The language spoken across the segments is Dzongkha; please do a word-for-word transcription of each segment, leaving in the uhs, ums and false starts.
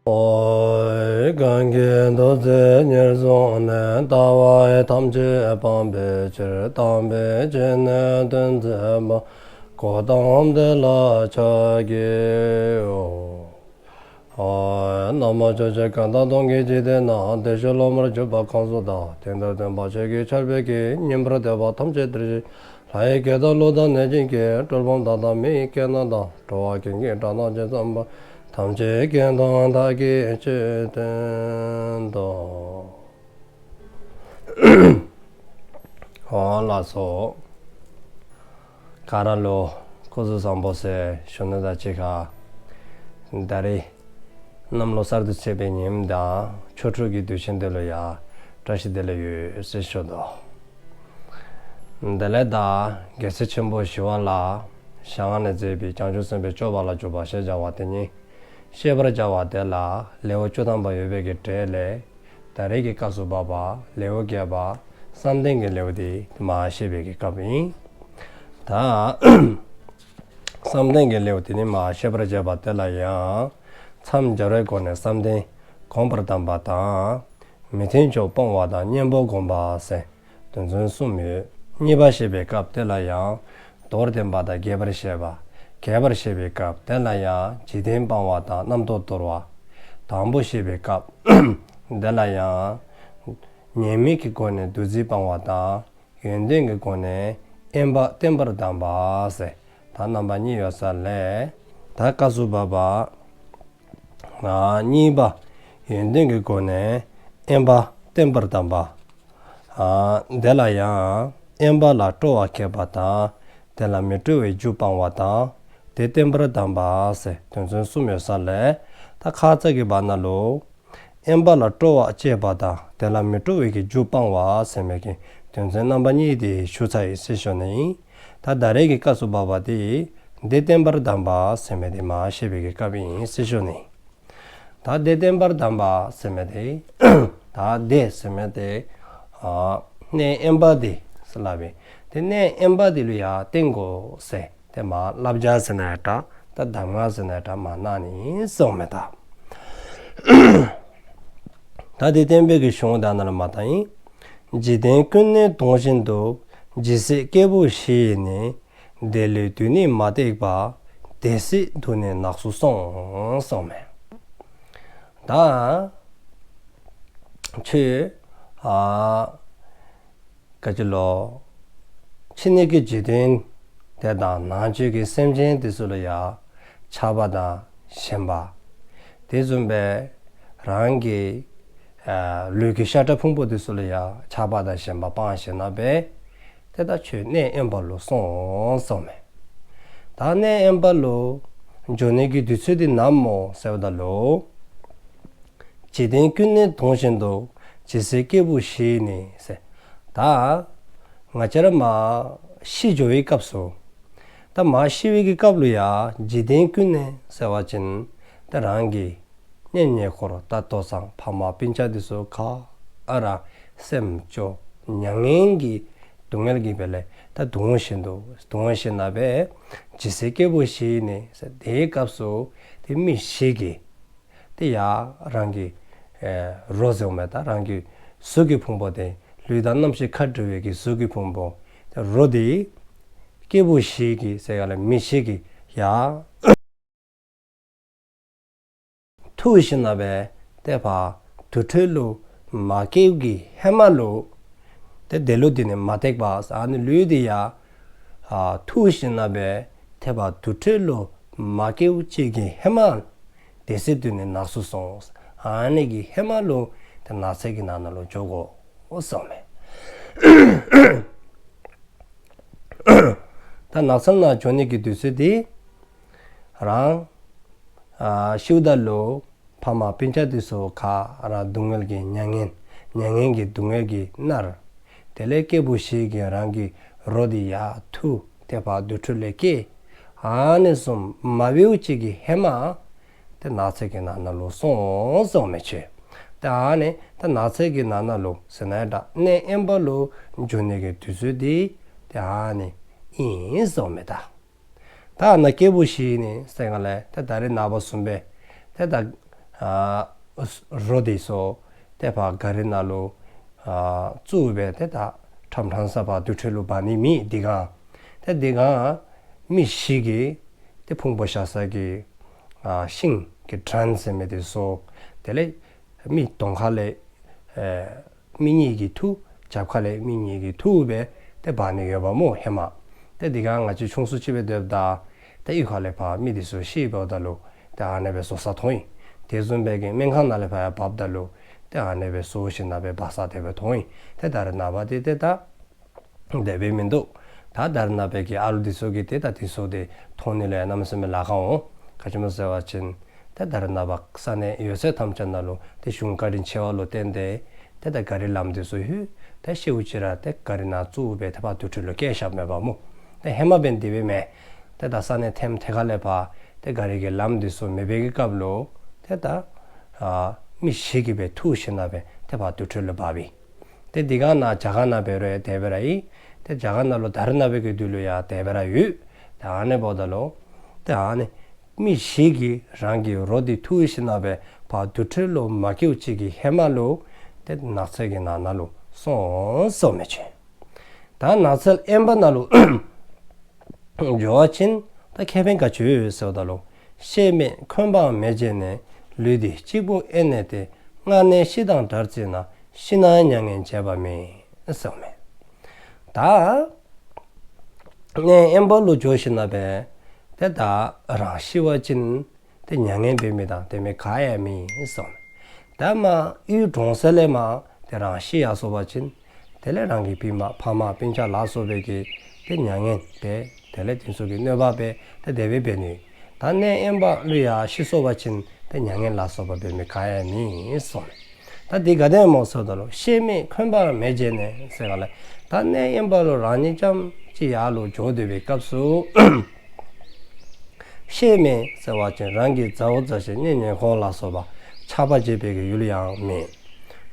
ཨོ། གང་གིས་ཐུགས་བརྩེ་ཉེར་བཟུང་ནས། ལྟ་བ་ཐམས་ཅད་སྤང་བའི་ཕྱིར། དམ་པའི་ཆོས་ནི་སྟོན་མཛད་པ། གཽ་ཏམ་དེ་ལ་ཕྱག་འཚལ་ལོ། ཨོ། ན་མོ། ཕྱོགས་བཅུའི་གང་དག་སྟོང་གི་འཇིག་རྟེན་ན། བདེ་གཤེགས་སློབ་མར་གྱུར་པ་གང་སུ་དག། དེང་འདིར་སྟོན་པ་ཆོས་ཀྱི་ཆར་འབེབས་ཀྱིས། ཉན་པར་འདོད་པ་ཐམས་ཅད་འདིར་གཤེགས། ལྷ་ཡི་སྐད་དང་ཀླུ་དང་གནོད་སྦྱིན་སྐད། གྲུལ་བུམ་དག་དང་མི་ཡི་སྐད་རྣམས་དང་། འགྲོ་བ་ཀུན་གྱི་སྒྲ་རྣམས་ཇི་ཙམ་པ། ཐམས་ཅད་སྐད་དུ་བདག་གིས་ཆོས་བསྟན་ཏོ། ཨོ་ལགས་སོ། ག་ར་ལུ་སྐུ་གཟུགས་བཟང་པོ་ཟེར་ཞུ་ནི་དང་གཅིག་ཁར། ད་རིས་གནམ་ལོ་གསར་དུ་ཚེས་པའི་ཉིནམ་དང་ཆོ་འཕྲུལ་གྱི་དུས་ཆེན་འདི་ལུ་ཡང་བཀྲ་ཤིས་བདེ་ལེགས་ཡོད་ཟེར་ཞུ་དོ། དེ་ལས་ད་རྒྱལ་སྲས་ཆེན་པོ་ཞི་བ་ལྷའི་ཞལ་སྔ་ནས་མཛད་པའི་བྱང་ཆུབ་སེམས་དཔའི་སྤྱོད་པ་ལ་འཇུག་པ་ཞེས་བྱ་བ་དེ་ཉིད་བཤད་པར་བྱ་བ་དེ་ལ་ལེའུ་བཅུ་ཐམ་པ་ཡོད་པའི་གི་གྲས་ལས། ད་རེས་ཀྱི་སྐབས་སུ་བབ་པ་ལེའུ་བརྒྱད་པ་བསམ་གཏན་གྱི་ལེའུ་དེ་མར་བཤད་པའི་གི་སྐབས་ཨིན། ད་བསམ་གཏན་གྱི་ལེའུ་དེ་ནི་མར་བཤད་པར་བྱ་བ་དེ་ལ་ཡང་མཚམས་སྦྱར་བའི་སྒོ་ནས་བསམ་གཏན་བསྒོམ་པར་གདམས་པ་དང་། མི་མཐུན་ཕྱོགས་སྤོང་བ་དང་གཉེན་པོ་བསྒོམ་པ་ཟེར་དོན་ཚན་གསུམ་ཡོད། གཉིས་པ་བཤད་པའི་སྐབས་དེ་ལ་ཡང་མདོར་བསྟན་པ་དང་རྒྱས་པར་བཤད་པ། རྒྱས་པར་བཤད་པའི་སྐབས་དེ་ལ་ཡང་འཇིག་རྟེན་སྤང་བ་དང་རྣམ་རྟོག་དོར་བ། དང་པོ་བཤད་པའི་སྐབས་དེ་ལ་ཡང་ཉེས་དམིགས་ཀྱི་སྒོ་ནས་འདུ་འཛི་སྤང་བ་དང་ཡོན་ཏན་གྱི་སྒོ་ནས་དབེན་པ་བསྟེན་པར་གདམས་པ་ཟེར། ད་རྣམ་པ་གཉིས་ཡོད་ས་ལས་ད་སྐབས་སུ་བབ་པ་ཨ་གཉིས་པ་ཡོན་ཏན་གྱི་སྒོ་ནས་དབེན་པ་བསྟེན་པར་གདམས་པ། ཨ་དེ་ལ་ཡང་དབེན་པ་ལ་སྤྲོ་བ་བསྐྱེད་པ་དང་དེ་ལ་མི་སྤྲོ་བའི་རྒྱུ་སྤང་བ་དང་དེ་བསྟེན་པར་གདམས་པ་ཟེར་དོན་ཚན་གསུམ་ཡོད་ས་ལས། ད་ཁ་ཙ་གི་བར་ན་ལུ་དབེན་པ་ལ་སྤྲོ་བ་བསྐྱེད་པ་དང་དེ་ལ་མི་སྤྲོ་བའི་གི་རྒྱུ་སྤང་བ་ཟེར་མི་གི་དོན་ཚན་རྣམ་པ་གཉིས་དེ་ཞུ་ཚར་ཡི་ཟེར་ཞུ་ནི་ཨིན། ད་ད་རེས་ཀྱི་སྐབས་སུ་བབ་པ་དེ་དེ་བསྟེན་པར་གདམས་པ་ཟེར་མི་དེ་མར་བཤད་པའི་གི་སྐབས་ཨིན་ཟེར་ཞུ་ནི། ད་དེ་བསྟེན་པར་གདམས་པ་ཟེར་མི་དེ། ད་དེ་ཟེར་མི་དེ་ཨ་གནས་དབེན་པ་དེ་ཟེར་སླབ་ཨིན། དེ་གནས་དབེན་པ་དེ་ལུ་ཡང་བསྟེན་དགོ་ཟེར་དེ་མར་བསླབ་བྱ་ཟེར་ན་ཡང་འདྲ། ད་གདམས་ངག་ཟེར་ན་ཡང་འདྲ་མར་གནང་ནི་ཟེརཝ་མས་ད། ད་དེ་བསྟན་པའི་གི་གཞུང་དེ་ནང་ལུ་མར་བལྟ་ཡི། འཇིག་རྟེན་ཀུན་ནི་གདུང་བཞིན་དུ། ཇི་སྲིད་སྐྱེས་བུ་ཞི་ཡིས་ནི། དེ་ལུས་དུ་ནི་མ་བཏེག་པ། དེ་སྲིད་དུ་ནི་ནགས་སུ་སོང་གསུངསམ་མས། ད་ཁྱོད་ཨ་ག་ཅི་ལོ། ཕྱི་སྣོད་ཀྱི་འཇིག་རྟེན་དེ་དང་ནང་བཅུད་ཀྱི་སེམས་ཅན་དེ་ཚུ་ལུ་ཡང་ཆགས་པ་དང་ཞེན་པ། དེ་བཟུམ་སྦེ་རང་གི་ཨ་ལུས་ཀྱི་ཤ་ཁྲག་ཕུང་པོ་དེ་ཚུ་ལུ་ཡང་ཆགས་པ་དང་ཞེན་པ་སྤང་ཞིནམ་ལས་དེ་ད་ཁྱོད་གནས་དབེན་པ་ལུ་སོང་གསུངསམ་མས། ད་གནས་དབེན་པ་ལུ་འགྱོ་ནི་གི་དུས་ཚོད་དེ་ནམ་སྨོ་ཟེརཝ་ད་ལུ། འཇིག་རྟེན་ཀུན་ནི་གདུང་བཞིན་དུ། ཇི་སྲིད་སྐྱེས་བུ་ཞི་ཡིས་ནི་ཟེར། ད་ང་བཅས་ར་མར་ཤི་འགྱོ་བའི་སྐབས་སུ། ད་མར་ཤི་བའི་གི་སྐབས་ལུ་ཡང་འཇིག་རྟེན་ཀུན་ནི་ཟེར་བ་ཅིན་ད་རང་གི་གཉེན་ཉེ་འཁོར་ད་ལྟོ་ཚང་ཕམ་སྤུན་ཆ་དེ་ཚུ་ག་ར་སེམས་སྐྱོ་མྱ་ངན་གྱི་སྡུག་བསྔལ་གྱིས་སྦེ་ལས་ད་གདུང་བཞིན་དུ་གདུང་བཞིན་ན་སྦེ་ཇི་སྲིད་སྐྱེས་བུ་ཞི་ཡིས་ནི་ཟེར་དེའི་སྐབས་སུ་དེ་མི་ཞིག་གིས་དེ་ཡང་རང་གི་ཨེ་རོ་ཟེརཝ་མས། ད་རང་གི་གཟུགས་ཀྱི་ཕུང་པོ་དེ་ལུས་དང་རྣམ་ཤེས་ཁ་བྲལ་བའི་གི་གཟུགས་ཀྱི་ཕུང་པོ་དེ་རོ་དེ་སྐྱེས་བུ་ཞིག་གིས་ཟེར་ག་ལས་མི་ཞིག་གིས་ཡང་འཐུ་ཞིནམ་ལས་དེ་ཕར་དུར་ཁྲོད་ལུ་མ་བསྐྱལཝ་གི་ཧེ་མ་ལུ་དེ་དེ་ལུ་དེ་ནི་མ་བཏེག་པ་ཟེར་ཨ་ནི་ལུས་དེ་ཡང་ཨ་འཐུ་ཞིནམ་ལས་དེ་ཕར་དུར་ཁྲོད་ལུ་མ་བསྐྱལཝ་ཅིག་གི་ཧེ་མ་དེ་སྲིད་དུ་ནི་ནགས་སུ་སོང་། ཨ་ནི་གི་ཧེ་མ་ལུ་དེ་ནགས་ཚལ་གྱི་ནང་ན་ལུ་འགྱོ་དགོ་གསུངསམ་མས། ད་ནགས་ཚལ་ནང་འགྱོ་ནི་གི་དུས་ཚོད་དེ་རང་ཨ་ཤིཝ་ད་ལུ་ཕམ་སྤུན་ཆ་དེ་ཚུ་ག་ར་སྡུག་བསྔལ་གྱི་མྱ་ངན་མྱ་ངན་གྱི་སྡུག་བསྔལ་གྱིས་མནར། དེ་ལས་སྐྱེས་བུ་ཞིག་གིས་རང་གི་རོ་དེ་ཡང་འཐུ་དེ་ཕར་དུར་ཁྲོད་ལས་བསྐྱལ། ཨ་ནི་བཟུམ་མ་འབདཝ་ཅིག་གི་ཧེ་མ་དེ་ནགས་ཚལ་གྱི་ནང་ན་ལུ་སོང་གསུངསམ་མས་ཁྱོད། དེ་ཨ་ནི་དེ་ནགས་ཚལ་གྱི་ནང་ན་ལུ་ཟེར་ན་ཡང་འདྲ་གནས་དབེན་པ་ལུ་འགྱོ་ནི་གི་དུས་ཚོད་དེ་དེ་ཨ་ནི་ཨིན་གསུངསམ་མས་ད། ད་ནཱ་སྐྱེས་བུ་ཞི་ཡིས་ནི་ཟེར་ག་ལས་ད་ད་རེས་ནངས་པ་བཟུམ་སྦེ་ཏེ་ད་ ཨ་རོ་འདི་ཚུ་ཏེ་ཕར་གཱ་རི་ནང་ལུ་ཨ་བཙུགས་སྦེ་ཏེ་ད་ཕྲང་ཕྲང་ས་ཕར་དུར་ཁྲོད་ལུ་འབག་ནི་མེད། དེ་སྒང་ཏེ་དེ་སྒང་མི་བཞི་གིས་ཏེ་ཕུང་པོ་བཞག་ས་གི་ཨ་ཤིང་གི་དྲང་ཟེར་མི་འདི་ཚུ་དེ་ལས་མི་གདོང་ཁ་ལས་ཨེ་མི་གཉིས་ཀྱིས་འཐུ། རྒྱབ་ཁ་ལས་མི་གཉིས་ཀྱིས་འཐུ་སྦེ་ཏེ་འབག་ནི་ཡོདཔ་སྨོ་ཧེ་མ། ཏེ་དེ་སྒང་ང་བཅས་ཆུང་སུ་ཅིག་སྦེ་སྡོདཔ་ད་ཏེ་གཡུས་ཁ་ལས་ཕར་མི་འདི་ཚུ་ཤི་འབདཝ་ད་ལུ་ཏེ་ཨ་ནེ་སྦེ་བཟོ་ས་མཐོང་ཡི། དེ་བཟུམ་སྦེ་གི་སྨན་ཁང་ནང་ལས་ཕར་ཡར་འབགཔ་ད་ལུ་ཏེ་ཨ་ནེ་སྦེ་བཟོ་ཞིནམ་ལས་སྦེ་འབག་ས་དེ་སྦེ་མཐོང་ཡི། ཏེ་ད་རེས་ནངས་པ་འདི་ཏེ་ད་དེ་སྦེ་མིན་འདུག། ད་ད་རེས་ནངས་པའི་གི་ཨ་ལུ་འདི་ཚུ་གིས་ཏེ་ད་དེ་ཚུ་འདི་མཐོང་ནི་ལུ་ཡང་གནམ་མེད་ས་མེད་ལཱ་ཁག་འོང་། ག་ཅི་སྨོ་ཟེར་བ་ཅིན་ཏེ་ད་རེས་ནངས་པ་ས་གནས་ཡོད་ཚད་ཐམས་ཅད་ནང་ལུ་ཏེ་གཞུང་བཀའ་དྲིན་ཆེ་བ་ལུ་བརྟེན་ཏེ་ཏེ་ད་གཱ་རི་ལམ་འདི་ཚུ་ཡོད། ཏེ་ཤེའུ་ཅིག་ར་ཏེ་གཱ་རི་ནང་བཙུགས་སྦེ་ཏེ་ཕར་དུར་ཁྲོད་ལུ་བསྐྱལ་བཞགཔ་མེན་པ་སྨོ། ཏེ་ཧེ་མ་འབདན་དེ་སྦེ་མེན། ཏེ་ད་ས་གནས་ཐེམ་ཐེ་ཁ་ལས་ཕར་ཏེ་གཱ་རི་གི་ལམ་འདི་ཚུ་མེད་པའི་གི་སྐབས་ལུ་ཏེ་ད་ཨ་མི་བཞི་གིས་སྦེ་འཐུ་ཞིནམ་ལས་སྦེ་ཏེ་ཕར་དུར་ཁྲོད་ལུ་འབག་པས། ཏེ་དེ་སྒང་ནཱ་རྒྱ་གར་ནང་འབད་རུང་དེ་སྦེ་ར་ཨིན། ཏེ་རྒྱ་གར་ནང་ལུ་ད་རེས་ནངས་པའི་གི་དུས་ལུ་ཡང་དེ་སྦེ་ར་ཡོད། ཏེ་ཨ་ནེ་འབདཝ་ད་ལུ་ཏེ་ཨ་ནི་མི་བཞི་གིས་རང་གི་རོ་འདི་འཐུ་ཞིནམ་ལས་སྦེ་ཕར་དུར་ཁྲོད་ལུ་མ་བསྐྱལཝ་ཅིག་གི་ཧེ་མ་ལུ་ཏེ་ནགས་ཚལ་གྱི་ནང་ན་ལུ་སོང་ཟེརཝ་མས་ཅིག། ད་ནགས་ཚལ་དབེན་པ་ནང་ལུ་འགྱོ་བ་ཅིན་ད་ཁེ་ཕན་ག་ཅི་ཡོད་ཟེརཝ་ད་ལུ། བཤེས་མེད་འཁོན་པའང་མེད་བྱས་ནས། ལུས་འདི་གཅིག་པུ་དབེན་གནས་ཏེ། སྔར་ནས་ཤི་དང་འདྲར་བརྩིས་ན། ཤི་ནའང་མྱ་ངན་བྱས་པ་མེད་ཟེརཝ་མས། ད་གནས་དབེན་པ་ལུ་འགྱོ་ཞིནམ་ལས་སྦེ་ཏེ་ད་རང་ཤི་བ་ཅིན་ཏེ་མྱ་ངན་འབད་མི་དང་དེ་མི་ག་ཡང་མེད་ཟེརཝ་མས། ད་མར་གཡུས་གྲོང་གསེབ་ལས་མར་ཏེ་རང་ཤི་ཡར་སོང་པ་ཅིན་དེ་ལས་རང་གི་བི་མ་ཕ་མ་སྤུན་ཆ་ལ་སོགས་པའི་གིས་ཏེ་མྱ་ངན་འབད། དེ་ལས་དེ་ཚུ་གིས་གནོད་པ་འབད། ཏེ་དེ་སྦེ་འབད་ནི། ད་གནས་དབེན་པ་ལུ་ཡར་ཤི་སོང་པ་ཅིན་ཏེ་མྱ་ངན་ལ་སོགས་པ་འབད་མི་ག་ཡང་མེད་ཟེརཝ་མས། ད་འདི་ག་དེ་སྦེ་སྨོ་ཟེརཝ་ད་ལུ། བཤེས་མེད་འཁོན་པའང་མེད་བྱས་ནས་ཟེར་ག་ལས། ད་གནས་དབེན་པ་ལུ་རང་ཉིད་རྐྱངམ་གཅིག་ཡར་ལུ་འགྱོ་སྡོད་པའི་སྐབས་སུ་བཤེས་མེད་ཟེར་བ་ཅིན་རང་གི་མཛའ་བོ་མཛའ་བཤེས་གཉེན་ཉེ་འཁོར་ལ་སོགས་པ་ཆགས་པ་བྱེད་པའི་གི་ཡུལ་ཡང་མེད།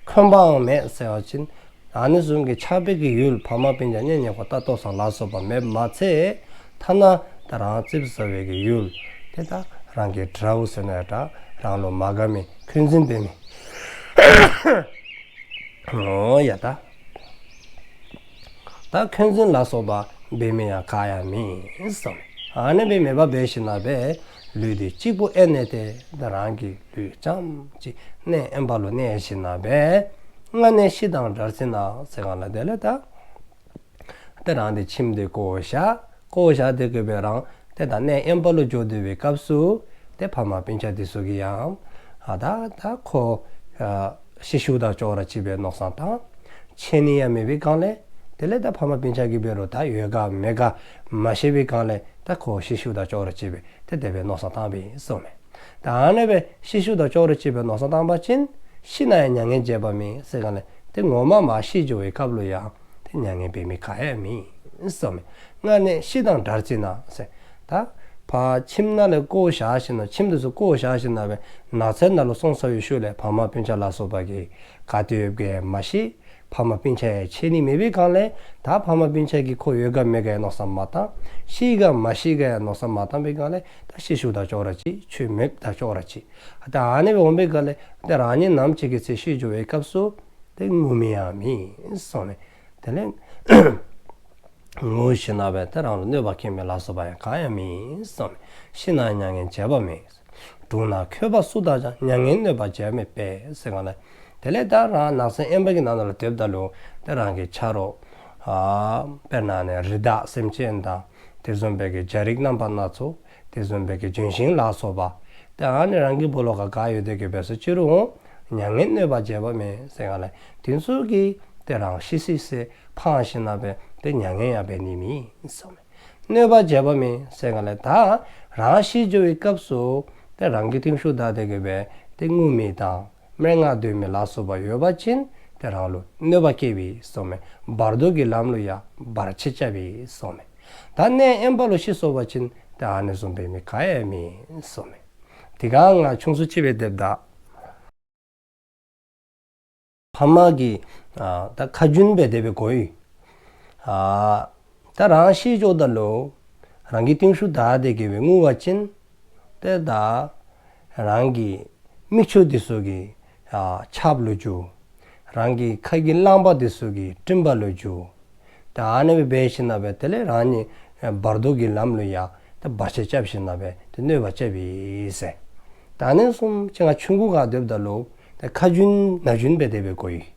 འཁོན་པའང་མེད་ཟེར་བ་ཅིན་ཨ་ནི་བཟུམ་གྱི་ཆགས་པའི་གི་ཡུལ་ཕ་མ་སྤུན་ཆ་གཉེན་ཉེ་འཁོར་ལྟ་ལྟོ་ཚང་ལ་སོགས་པ་མེདཔ་མ་ཚད་ཐ་ན་ད་རང་ཙིགཔ་ཟ་བའི་གི་ཡུལ་ཏེ་ད་རང་གི་དགྲ་བོ་ཟེར་ན་ཡང་འདྲ་རང་ལུ་མ་དགའ་མི་འཁོན་འཛིན་འབད་མི་འོ་ཡ་ད། ད་འཁོན་འཛིན་ལ་སོགས་པ་འབད་མི་ཡང་ག་ཡང་མེད་ཟེརཝ་མས། ཨ་ནེ་སྦེ་མེདཔ་འབད་ཞིནམ་ལས་སྦེ་ལུས་འདི་གཅིག་པུ་དབེན་གནས་ཏེ། ད་རང་གི་ལུས་རྐྱངམ་གཅིག་གནས་དབེན་པ་ལུ་གནས་ཞིནམ་ལས་སྦེ་སྔར་ནས་ཤི་དང་འདྲར་བརྩིས་ན་ཟེར་ག་ལས། དེ་ལས་ད་ཏེ་རང་འདི་ཁྱིམ་འདི་བཀོ་བཞག། བཀོ་བཞག་སྟེ་གི་སྦེ་རང་ཏེ་ད་གནས་དབེན་པ་ལུ་འགྱོ་སྡོད་པའི་སྐབས་སུ་ཏེ་ཕ་མ་སྤུན་ཆ་འདི་ཚུ་གིས་ཡང་ཨ་ད་ད་ཁོ་ཨ་ཤི་ཤིཝ་དང་ཅོག་ར་གཅིག་སྦེ་མནོ་བསམ་བཏང་། འཕྱད་ནི་ཡང་མེད་པའི་སྒང་ལས་དེ་ལས་ད་ཕ་མ་སྤུན་ཆ་གིས་འབད་རུང་ད་ཡོད་ག་མེད་ག་མ་ཤེས་པའི་སྒང་ལས་ད་ཁོ་ཤི་ཤིཝ་དང་ཅོག་ར་གཅིག་སྦེ་ཏེ་དེ་སྦེ་མནོ་བསམ་བཏང་པས་ཟེརཝ་མས། ད་ཨ་ནེ་སྦེ་ཤི་ཤིཝ་དང་ཅོག་ར་གཅིག་སྦེ་མནོ་བསམ་བཏང་པ་ཅིན་ཤི་ནའང་མྱ་ངན་བྱས་པ་མེད་ཟེར་ག་ལས། ཏེ་ངོ་མ་མར་ཤི་འགྱོ་བའི་སྐབས་ལུ་ཡང་ཏེ་མྱ་ངན་འབད་མི་ག་ཡང་མེད་ཟེརཝ་མས། སྔར་ནས་ཤི་དང་འདྲར་བརྩིས་ན་ཟེར། ད་ཕར་ཁྱིམ་ནང་ལས་བཀོ་བཞག་ཞིནམ་ལས་ཁྱིམ་འདི་ཚུ་བཀོ་བཞག་ཞིནམ་ལས་སྦེ་ནགས་ཚལ་ནང་ལུ་སོང་ཚར་བའི་ཤུལ་ལས་ཕ་མ་སྤུན་ཆ་ལ་སོགས་པ་གིས་ག་ཏེ་ཡོདཔ་ག་ཡང་མ་ཤེས། ཕ་མ་སྤུན་ཆ་ཡང་འཕྱད་ནི་མེད་པའི་སྒང་ལས་ད་ཕ་མ་སྤུན་ཆ་གིས་ཁོ་ཡོད་ག་མེད་ག་ཡང་མནོ་བསམ་མ་བཏང་། ཤི་ག་མ་ཤི་ག་ཡང་མནོ་བསམ་མ་བཏང་པའི་སྒང་ལས་ད་ཤི་ཤིཝ་དང་ཅོག་ར་གཅིག་ཆོས་མེདཔ་དང་ཅོག་ར་གཅིག། ད་ཨ་ནེ་སྦེ་འོང་པའི་སྒང་ལས་ད་རང་ཉིད་ནམ་ཅིག་གི་ཚེ་ཤི་འགྱོ་བའི་སྐབས་སུ་ཏེ་ངུ་མི་ཡང་མེད་ཟེརཝ་མས། དེ་ལས་ངུ་ཞིནམ་ལས་སྦེ་ཏེ་རང་ལུ་གནོད་པ་བཀལ་མི་ལ་སོགས་པ་ཡང་ག་ཡང་མེད་ཟེརཝ་མས། ཤི་ནའང་མྱ་ངན་བྱས་པ་མེད། གྲོངས་ན་འཁོད་པ་སུ་དག་ཀྱང་། མྱ་ངན་གནོད་པ་བྱས་མེད་པས་ཟེར་ག་ལས། དེ་ལས་ད་རང་ནགས་ཚལ་དབེན་པ་གི་ནང་ན་ལུ་སྡོདཔ་ད་ལུ་ཏེ་རང་གི་ཆ་རོགས་ཨ་དཔེར་ན་ནི་རི་དྭགས་སེམས་ཅན་དང་དེ་བཟུམ་སྦེ་གི་བྱ་རིགས་རྣམ་པ་སྣ་ཚོགས་དེ་བཟུམ་སྦེ་གི་ལྗོན་ཤིང་ལ་སོགས་པ་ཏེ་ཨ་ནི་རང་གི་སྦོ་ལོགས་ཁར་ག་ཡོད་དེ་གི་སྦེ་སོང་ཅི་རུང་མྱ་ངན་གནོད་པ་བྱས་པ་མེད་ཟེར་ག་ལས། དེ་ཚུ་གིས་ཏེ་རང་ཤི་སི་སི་ཕངས་ཞིནམ་ལས་སྦེ་ཏེ་མྱ་ངན་ཡང་འབད་ནི་མེད་ཟེརཝ་མས། གནོད་པ་བྱས་པ་མེད་ཟེར་ག་ལས། ད་རང་ཤི་འགྱོ་བའི་སྐབས་སུ་ཏེ་རང་གི་རྟིང་ཤུལ་བདའ་སྟེ་གི་སྦེ་ཏེ་ངུ་མི་དང་སྨྲེ་སྔགས་འདོན་མི་ལ་སོགས་པ་ཡོད་པ་ཅིན་ཏེ་རང་ལུ་གནོད་པ་བསྐྱལ་བས་ཟེརཝ་མས། བར་དོ་གི་ལམ་ལུ་ཡང་བར་ཆད་རྐྱབ་པས་ཟེརཝ་མས། ད་གནས་དབེན་པ་ལུ་ཤི་སོང་པ་ཅིན་ཏེ་ཨ་ནི་བཟུམ་འབད་མི་ག་ཡང་མེད་ཟེརཝ་མས། དེ་སྒང་ང་ཆུང་སུ་ཅིག་སྦེ་སྡོདཔ་ད་ཕ་མ་གིས་ཨ་ད་ཁ་རྒྱུན་སྦེ་དེ་སྦེ་གོ་ཡི། ཨ་ད་རང་ཤི་འགྱོཝ་ད་ལུ་རང་གི་རྟིང་ཤུལ་བདའ་སྟེ་གི་སྦེ་ངུ་བ་ཅིན་ཏེ་ད་རང་གི་ མིག་ཆུ་འདི་ཚུ་གིས་ཨ་ཆརཔ་ལུ་འགྱུར། རང་གི་ཁ་གི་རླངསམ་འདི་ཚུ་གིས་སྤྲིནམ་ལུ་འགྱུར། ད་ཨ་ནི་སྦེ་འབད་ཞིནམ་ལས་དེ་ལས་རང་ཉིད་བར་དོ་གི་ལམ་ལུ་ཡང་ད་བར་ཆད་རྐྱབ་ཞིནམ་ལས་དེ་གནོད་པ་རྐྱབ་ཨིན་ཟེར། ད་ཨ་ནི་བཟུམ་ཅིག་ང་ཆུང་ཀུ་ག་སྡོདཔ་ད་ལུ་ད་ཁ་རྒྱུན་ན་རྒྱུན་སྦེ་དེ་སྦེ་གོ་ཡི།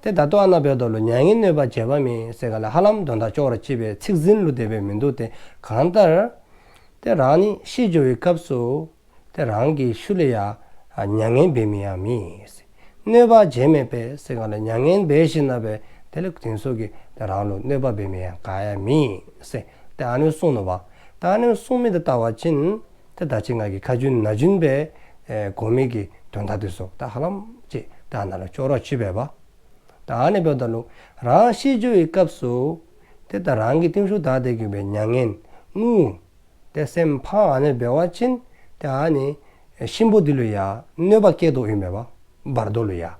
ཏེ་ད་ལྟོ་ཨ་ནཱ་འབདཝ་ད་ལུ་མྱ་ངན་གནོད་པ་བྱེད་པ་མེད་ཟེར་ག་ལས་ཧ་ལམ་དོན་དག་ཅོག་ར་གཅིག་སྦེ་ཚིག་ཟིན་ལུ་དེ་སྦེ་མིན་འདུག། ཏེ་གང་ལྟར་ཏེ་རང་ཉིད་ཤི་འགྱོ་བའི་སྐབས་སུ་ཏེ་རང་གི་ཤུལ་ལས་ཡང་མྱ་ངན་འབད་མི་ཡང་མེད་ཟེར། གནོད་པ་བྱེད་མི་མེད་ཟེར་ག་ལས་མྱ་ངན་འབད་ཞིནམ་ལས་དེ་ལས་དེ་ཚུ་གིས་ཏེ་རང་ལུ་གནོད་པ་འབད་མི་ཡང་ག་ཡང་མེད་ཟེར། ཏེ་ཨ་ནི་གསུངས་ནུག་པ། ད་ཨ་ནི་གསུངས་མི་དེ་བལྟ་བ་ཅིན་ཏེ་ད་ཅི་ང་གིས་ཁ་རྒྱུན་ན་རྒྱུན་སྦེ་ཨེ་གོ་མི་གི་དོན་དག་དེ་ཚུ་ད་ཧ་ལམ་ཅིག་ད་ཨ་ནཱ་ལུ་ཅོག་ར་གཅིག་སྦེ་འབད། ད་ཨ་ནི་འབདཝ་ད་ལུ་རང་ཤི་འགྱོ་བའི་སྐབས་སུ་ཏེ་ད་རང་གི་རྟིང་ཤུལ་བདའ་སྟེ་གི་སྦེ་མྱ་ངན་ངུ་ཏེ་སེམས་ཕམ་ཨ་ནི་འབད་བ་ཅིན་ཏེ་ཨ་ནི་གཤིན་པོ་འདི་ལུ་ཡང་གནོད་པ་བསྐྱལ་དོ་ཨིན་མས་པ། བར་དོ་ལུ་ཡང་།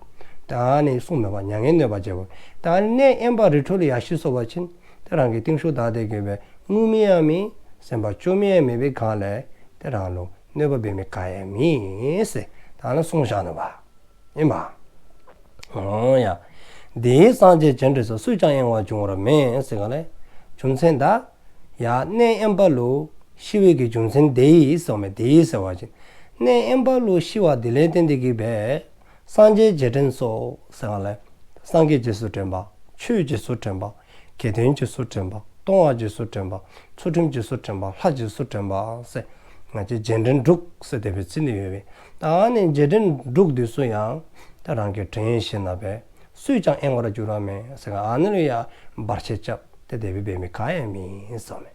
ད་ཨ་ནི་གསུངས་མས་པ། མྱ་ངན་གནོད་པ་བྱེད་པ། ད་ཨ་ནི་གནས་དབེན་པ་རི་ཁྲོད་ལུ་ཡང་ཤི་སོང་པ་ཅིན་ཏེ་རང་གི་རྟིང་ཤུལ་བདའ་སྟེ་གི་སྦེ་ངུ་མི་ཡང་མེད། སེམས་པ་སྐྱོ་མི་ཡང་མེད་པའི་སྒང་ལས་ཏེ་རང་ལུ་གནོད་པ་འབད་མི་ག་ཡང་མེད་ཟེར་ད་ཨ་ནི་གསུངས་བཞག་ནུག་པ། ཨིན་པ། འོ་ཡ། དེའི་སངས་རྒྱས་རྗེས་དྲན་སོགས། སུས་ཀྱང་གཡེང་བར་འགྱུར་བ་མེད་ཟེར་ག་ལས་རྒྱུ་མཚན་ད་ཡ་གནས་དབེན་པ་ལུ་ཤི་བའི་གི་རྒྱུ་མཚན་དེ་ཡིས་ཟེར་མས། དེ་ཡིས་ཟེར་བ་ཅིན་གནས་དབེན་པ་ལུ་ཤི་བ་དེ་ལས་བརྟེན་ཏེ་གི་སྦེ་སངས་རྒྱས་རྗེས་དྲན་སོགས་ཟེར་ག་ལས་སངས་རྒྱས་རྗེས་སུ་དྲན་པ། ཆོས་རྗེས་སུ་དྲན་པ། དགེ་འདུན་རྗེས་སུ་དྲན་པ། གཏོང་བ་རྗེས་སུ་དྲན་པ། ཚུལ་ཁྲིམས་རྗེས་སུ་དྲན་པ། ལྷ་རྗེས་སུ་དྲན་པ་ཟེར་ང་བཅས་རྗེས་དྲན་དྲུག་ཟེར་དེ་སྦེ་རྩིས་ནི་ཡོད་པས། ད་ཨ་ནི་རྗེས་དྲན་དྲུག་འདི་ཚུ་ཡང་ད་རང་གིས་དྲན་ཞིནམ་ལས་སུས་ཀྱང་གཡེང་བར་འགྱུར་བ་མེད་ཟེར་ག་ཨ་ནི་ལུ་ཡང་བར་ཆད་རྐྱབ་སྟེ་དེ་སྦེ་འབད་མི་ག་ཡང་མེད་ཟེར་མས།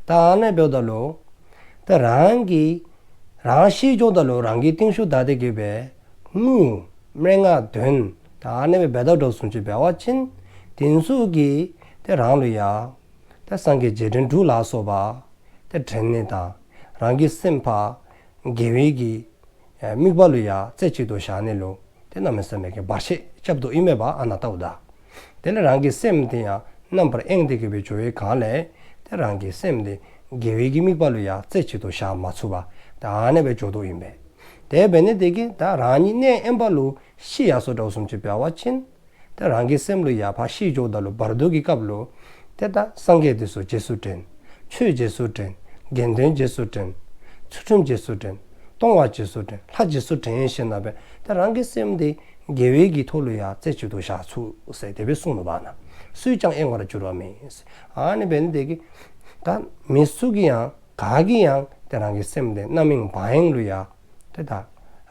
ད་ཨ་ནི་འབདཝ་ད་ལུ་ད་རང་གིས་རང་ཤི་འགྱོཝ་ད་ལུ་རང་གི་རྟིང་ཤུལ་བདའ་སྟེ་གི་སྦེ་ངུ་མན་ངག་འདོན་ད་ཨ་ནི་སྦེ་འབད་དོ་བཟུམ་ཅིག་འབད་བ་ཅིན་དེ་ཚུ་གིས་ཏེ་རང་ལུ་ཡང་ཏེ་སངས་རྒྱས་རྗེས་དྲན་དྲུག་ལ་སོགས་པ་ཏེ་དྲན་ནི་དང་རང་གི་སེམས་ཕར་དགེ་བའི་གི་དམིགས་པ་ལུ་ཡང་རྩེ་གཅིག་ཏུ་བཞག་ནི་ལུ་ཏེ་གནམ་མེད་ས་མེད་ཀྱི་བར་ཆད་རྐྱབ་དོ་ཨིན་མས་པ། ཨ་ནཱ་བལྟཝ་ད། དེ་ལས་རང་གི་སེམས་དེ་ཡང་རྣམ་པར་གཡེང་སྟེ་གི་སྦེ་འགྱོ་བའི་སྒང་ལས་ཏེ་རང་གི་སེམས་དེ་དགེ་བའི་གི་དམིགས་པ་ལུ་ཡང་རྩེ་གཅིག་ཏུ་བཞག་མ་ཚུགས་པར་ཏེ་ཨ་ནི་སྦེ་འགྱོ་དོ་ཨིན་པས། དེ་འབད་ནི་དེ་གིས་ད་རང་ཉིད་གནས་དབེན་པ་ལུ་ཤི་ཡར་སོ་དོ་བཟུམ་ཅིག་འབད་བ་ཅིན་ཏེ་རང་གི་སེམས་ལུ་ཡང་ཕར་ཤི་འགྱོཝ་ད་ལུ་བར་དོ་གི་སྐབས་ལུ་ཏེ་ད་སངས་རྒྱས་དེ་ཚུ་རྗེས་སུ་དྲན། ཆོས་རྗེས་སུ་དྲན། དགེ་འདུན་རྗེས་སུ་དྲན། ཚུལ་ཁྲིམས་རྗེས་སུ་དྲན། གཏོང་བ་རྗེས་སུ་དྲན། ལྷ་རྗེས་སུ་དྲན་ཞིནམ་ལས་ཏེ་རང་གི་སེམས་དེ་དགེ་བའི་གི་ཐོག་ལུ་ཡང་རྩེ་གཅིག་ཏུ་བཞག་ཚུགས་ཟེར་དེ་སྦེ་གསུངས་ནུག་པ་ན། སུས་ཀྱང་གཡེང་བར་འགྱུར་བ་མེད། ཨ་ནི་འབད་ནི་དེ་གིས་ད་མི་སུ་གིས་ཡང་ག་གིས་ཡང་ཏེ་རང་གི་སེམས་དེ་རྣམ་གཡེང་བག་གཡེང་ལུ་ཡང་ཏེ་ད་